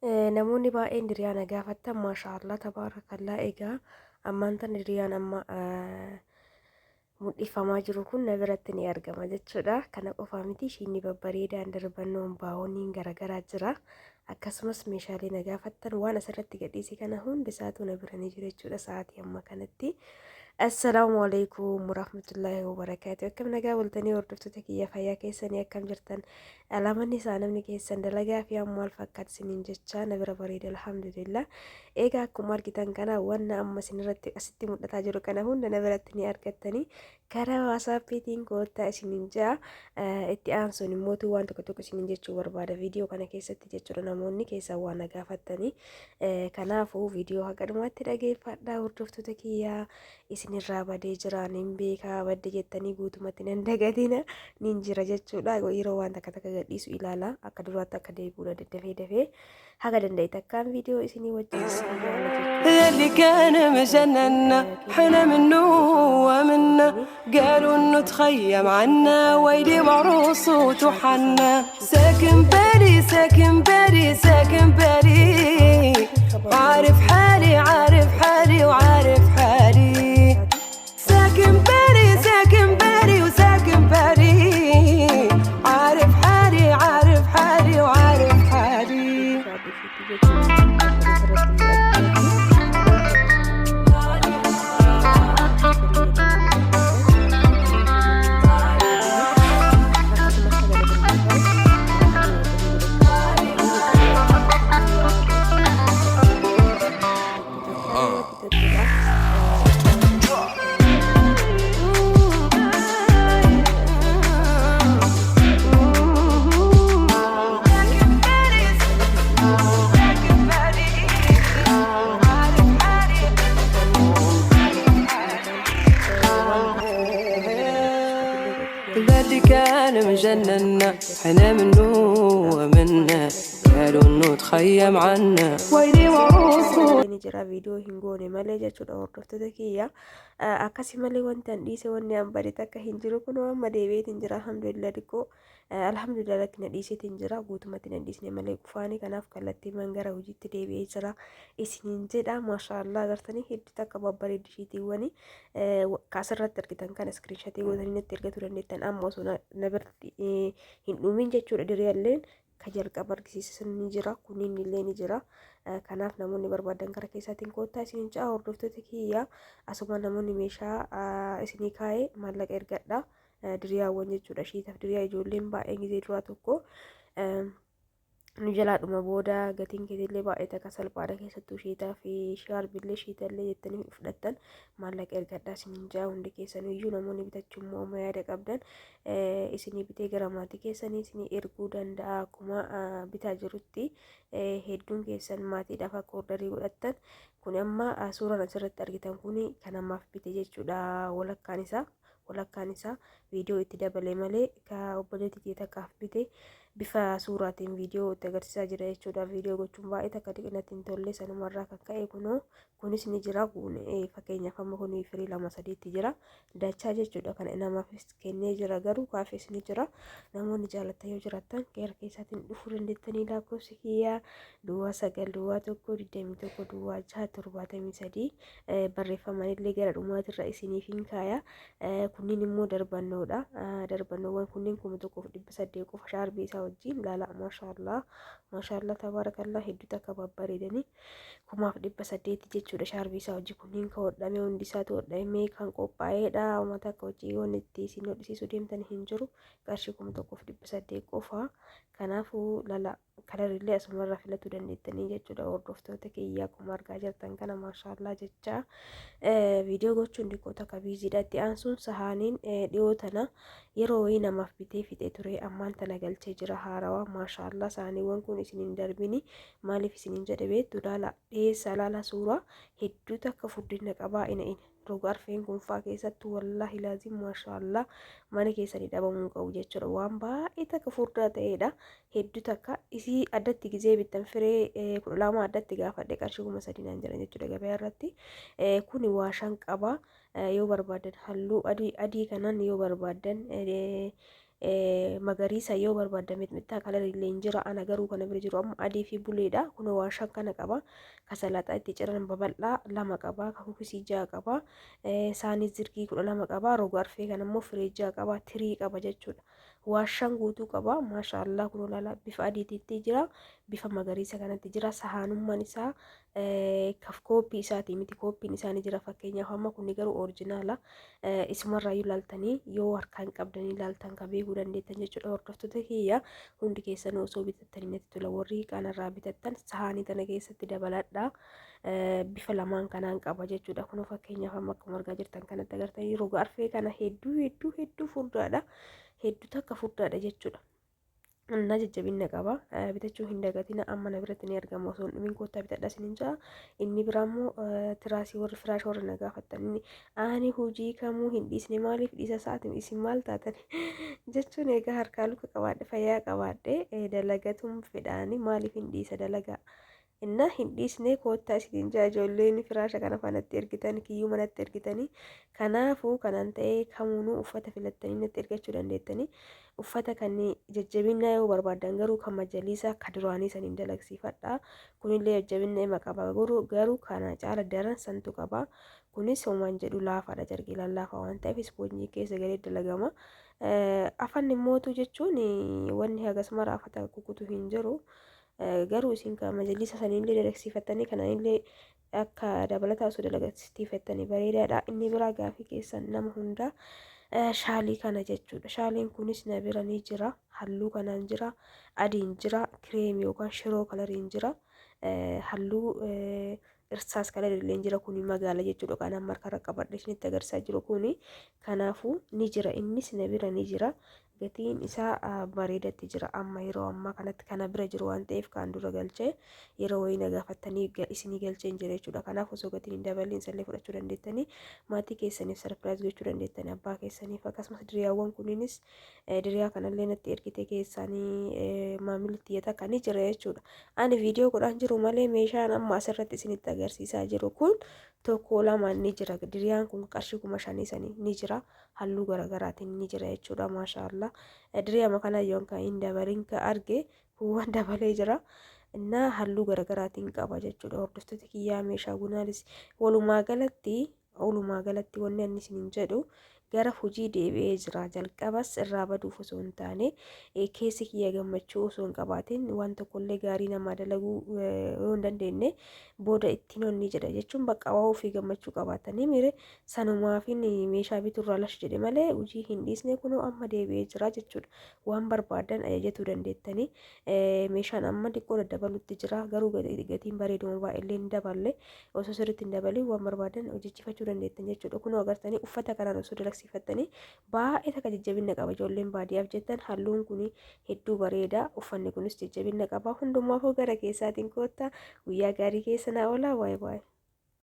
Namoonni baay'een diriyaa na gaafattan, maashaallah tabaarakallaa. Egaa ammaan tana diriyaan amma mul'ifamaa jiru kun na biratti ni argama jechuudha. Kana qofaa miti, ishiinni babbareedaan darbannoon baa'ooniin garaagaraa jira. Akkasumas meeshaalee na gaafattan waan asirratti gadhiise kana hundi isaatu na bira ni jira jechuudha sa'aatii amma kanatti. Assalaamu alaikum warahmatullaahi wabarakaatu. Akkam nagaa bultanii hordoftoota kiyya, fayyaa keessanii, akkam jirtan? Alaamanni isaa namni keessan dalagaa fi maal fakkaata isiniin jechaa, na bira bareeda, alhamdulillah. Egaa akkuma argitan kana wanna amma isinirratti asitti mul'ataa jiru kana hunda na biratti ni argattanii, karaa WhatsAppiitiin koottaa isiniin ja'a. Itti aansuun immoo waan tokko tokko isiniin jechuu barbaada viidiyoo kana keessatti jechuudha, namoonni keessaa waan na gaafattanii. Kanaafuu viidiyoo haga dhumaatti dhageeffadhaa, hordoftoota kiyyaa. Isinirraa badee jira nin beekaa, badde jettanii guutumatti nan dagatina, nin jira jechuudha. Yeroo waan takka takka gadhiisu ilaala, akka duraatti akka deebi'uudha daddafee dafee haga danda'e takkaan viidiyoo isinii wajjin yaala jechuudha. اللي كان مجننا حنا منه ومنا، قالوا انه تخيم عنا، ويلي وعروسه تحنا. ساكن بالي، ساكن بالي، ساكن بالي، عارف حالي، عارف حالي، وعارف حالي. ساكن بالي، ساكن بالي، وساكن بالي، عارف حالي، عارف حالي، وعارف حالي. Jechuudha. Asirratti mul'atu. ساكن بالي، ساكن بالي، عارف حالي. اللي كان مجننا حنا منه ومنا، قالوا انه تخيم عنا، ويلي وعروسه Ni jira, viidiyoo hin goone malee jechuudha, hordoftoota kiyya. Akkasi malee wanti an dhiise, wanni an bade takka hin jiru. Kun amma deebi'eetiin jira, alhamdulillah. Xiqqoo alhamdulillah lakkina dhiiseetiin jira, guutumatti na dhiisne malee kufaanii. Kanaaf kallattii man gara hojiitti deebi'ee jira isiniin jedha. Maashaallah, agartanii, hedduu takka babbareeddi ishiitiiwwani asirratti argitan kana screenshotii gootanii natti ergachuu dandeettan. Amma osoo na biratti hin dhumin jechuudha, diriyalleen ka jalqaba argisiisan ni jira, kunniin illee ni jira. Kanaaf namoonni barbaadan gara keessaatiin koottaa isiniin ja'a, hordoftoota kiyya. Asuma namoonni meeshaa isinii kaa'ee maallaqa ergadha, diriyaawwan jechuudha, shiitaaf diriyaa ijoolleen baay'een gizee duraa tokko nu jalaa dhuma booda gatiin keetillee baay'ee takka salphaadha, keessattuu shiitaa fi shaarbillee shiitallee jettanii fudhattan maallaqa ergadhaa isiniin ja'a hundi keessaniyyuu. Namoonni bitachuu immoo amma yaada qabdan, isinii bitee gara maatii keessanii isinii erguu danda'a. Akkuma bitaa jirutti hedduun keessan maatiidhaaf akka orderii godhattan. Kun amma suuraan asirratti argitan kun kan ammaaf bite jechuudha. Walakkaan isaa viidiyoo itti dabale malee, ka obboleettii takkaaf bite bifa suuraatiin viidiyoo itti agarsiisaa jira jechuudha. Viidiyoo gochuun baay'ee takka natti hin tolle, sanumarraa kan ka'e. Kunoo kunis ni jira. Fakkeenyaaf amma kun firii lama sadiitti jira dachaa jechuudha. Kana namaafis kennee jira, garuu kaafis ni jira. Namoonni jaallattan yoo jiraattan gara keessaatiin dhufuu dandeettanii. Lakkoofsi kiyyaa 09 01 21 06 73, barreeffamanillee gara dhumaatirra isiniif hin kaaya. Kunniin immoo darbannoodha. Darbannoowwan kunniin 1800 qofa shaarbii isaa wajjin. Laala, maashaallah, maashaallah, tabaarakallaa, hedduu takka babbareedanii, 1800 jechuudha shaarbii isaa wajjin. Kunniin kan hodhame, hundi isaatu hodhamee kan qophaa'eedha. Uummata akka hojii yoon itti isin hodhisiisuu deemtan hin jiru, qarshii 1800 qofa. Kanaafuu lala, colorillee asumarraa filachuu dandeettanii jechuudha, hordoftoota kiyya. Akkuma argaa jirtan kana maashaallaa jecha, viidiyoo gochuun xiqqoo takka busydha. Itti aansuun sahaaniin dhiyoo tana yeroo wayii namaaf bitee fixee ture, ammaan tana galchee jira haarawaa. Maashaallaa, sahaaniiwwan kun isin hin darbini. Maaliif isiniin jedhe beektu? Laala, dhiyeessaa, laala, suuraa hedduu takka furdina qabaa. Ina roga arfeen kun faa keessattuu, wallaahi laazim, maashaallaa, mana keessanii dhabamuu qabu jechuudha. Waan baay'ee takka furdaa ta'edha. Hedduu takka isii addatti gizee bittan firee 12 addatti gaafadhe, qarshii 3000 naan jedhan jechuudha gabayaa irratti. Kuni waa shan qaba. Yoo barbaadan halluu adii, adii kanan yoo barbaadan Magariisa yoo barbaaddan mixmixaa kalarii illee hin jira. Ana garuu kana bira jiru amma adii fi buleedha. Kunoo waa shan kana qaba. Ka salaaxaa itti ciran babal'aa lama qaba. Ka kukisii ja'a qaba. Saanii zirgii 12 qaba. Roga arfee kana immoo firee ja'a qaba. Tirii qaba jechuudha. Waa shan guutuu qaba. Maasha Allah kunoo laala bifa adiititti jira. Bifa magariisa kanatti jira. Sahaanummaan isaa kaf kooppii isaatii miti kooppiin isaa ni jira fakkeenyaaf amma kuni garuu orijinaala. Isumarraayyuu laaltanii yoo harkaan qabdanii laaltan ka beekuu dandeettan jechuudha. Hordoftoota kiyya hundi keessanuu osoo bitattanii natti tola. Warri qaanarraa bitattan sahaanii tana keessatti dabaladha. Bifa lamaan kanaan qaba jechuudha. Kunoo fakkeenyaaf amma akkuma argaa jirtan kanatti agartanii roga arfee kana hedduu hedduu hedduu furdaadha. Hedduu takka furdaadha jechuudha. Na jajjabinna qaba. Bitachuu hin dagatina amma na biratti ni argama osoo hin dhumin koottaa bitadha isinin ja'a. Inni biraa immoo tiraasii warri firaasha warri na gaafattan inni ani hojii kamuu hin dhiisne maaliif dhiisa sa'aatiin isin maal taatan jechuun egaa harkaa luka qabaadhe fayyaa qabaadhe dalagatum fedhaani maaliif hin dhiisa dalagaa. Inna hin dhiisne koottaa isiniin ja'a ijoolleen firaasha kana fanatti ergitan kiyyuu manatti ergitanii kanaafuu kanaan ta'ee kamuunuu uffata filattanii natti ergachuu dandeettanii uffata kan jajjabinaa yoo barbaaddan garuu kan majaliisa ka duraanii saniin dalagsiifadha kunillee jajjabinna ima qaba garuu kana caala daran santu qaba kunis homaan jedhu laafaadha carqii lallaafaa waan ta'eef ispoonjii keessa galee dalagama afan immootu jechuun wanni hagas mara afata kukutu hin jiru. Garuu isin ka majalisa saniillee dalagsiifattanii kananillee akka dabalataa osoo dalagsiifattanii bareedaadha. Inni biraa gaafii keessan nama hundaa shaalii kana jechuudha. Shaaliin kunis na bira ni jira. Halluu kanaan jira. Adiin jira. Kireem yookaan shiroo kalariin jira. Halluu irsaas kalarillee jira kuni magaala jechuudha. Kan amma harkarra qabadhe isinitti agarsiisaa jiru kuni kanaafuu ni jira. Innis na bira ni jira. Gatiin isaa bareedatti jira amma yeroo ammaa kanatti kana bira jiru waan ta'eef kaan dura galchee yeroo wayii na gaafattanii isinii galchee hin jira jechuudha. Kanaaf osoo gatiin hin dabaliin isallee fudhachuu dandeettanii maatii keessaniif sarpiraayiz gochuu dandeettanii abbaa keessaniif akkasumas diriyaawwan kunniinis diriyaa kanallee natti ergite keessaanii maamilli tiyya takka ni jira jechuudha. Ani viidiyoo godhaan jiru malee meeshaan amma asirratti isinitti agarsiisaa jiru kun tokko lamaan ni jira. Diriyaan kun qarshii 5000 sanii ni jira. Halluu garaagaraatiin ni jira jechuudha. Maasha Allah. Diriyama kana yoon kan hin dabalin ka arge kuuwwan dabalee jira. Innaa halluu garaagaraatiin qaba jechuudha. Hordoftoota kiyyaa meeshaa gunaalis walumaa galatti wanni ani isiniin jedhu gara hojii deebi'ee jira. Jalqabas irraa baduuf osoo hin taane keessi kiyya gammachuu osoo hin qabaatin waan tokkollee gaarii namaa dalaguu yoo hin dandeenye booda ittiin onni jedha jechuun bakka waa ofii gammachuu qabaatanii mire sanumaafin meeshaa biturraa lash jedhe malee hojii hin dhiisne kunoo amma deebi'ee jira jechuudha. Waan barbaadan ajajatuu dandeettanii meeshaan amma xiqqoo daddabalutti jira garuu gatiin bareeduma baay'illee hin daballe osoo sirriitti hin dabalin waan barbaadan hojjechifachuu dandeettan jechuudha. Kunoo agartanii uffata kanaan osoo dalagsiifattanii baay'ee takka jajjabina qaba ijoolleen baadiyyaaf jettan halluun kun hedduu bareeda uffanni kunis jajjabina qaba hundumaafuu gara keessaatiin koottaa guyyaa gaarii keessa naa oolaa baay'ee baay'ee.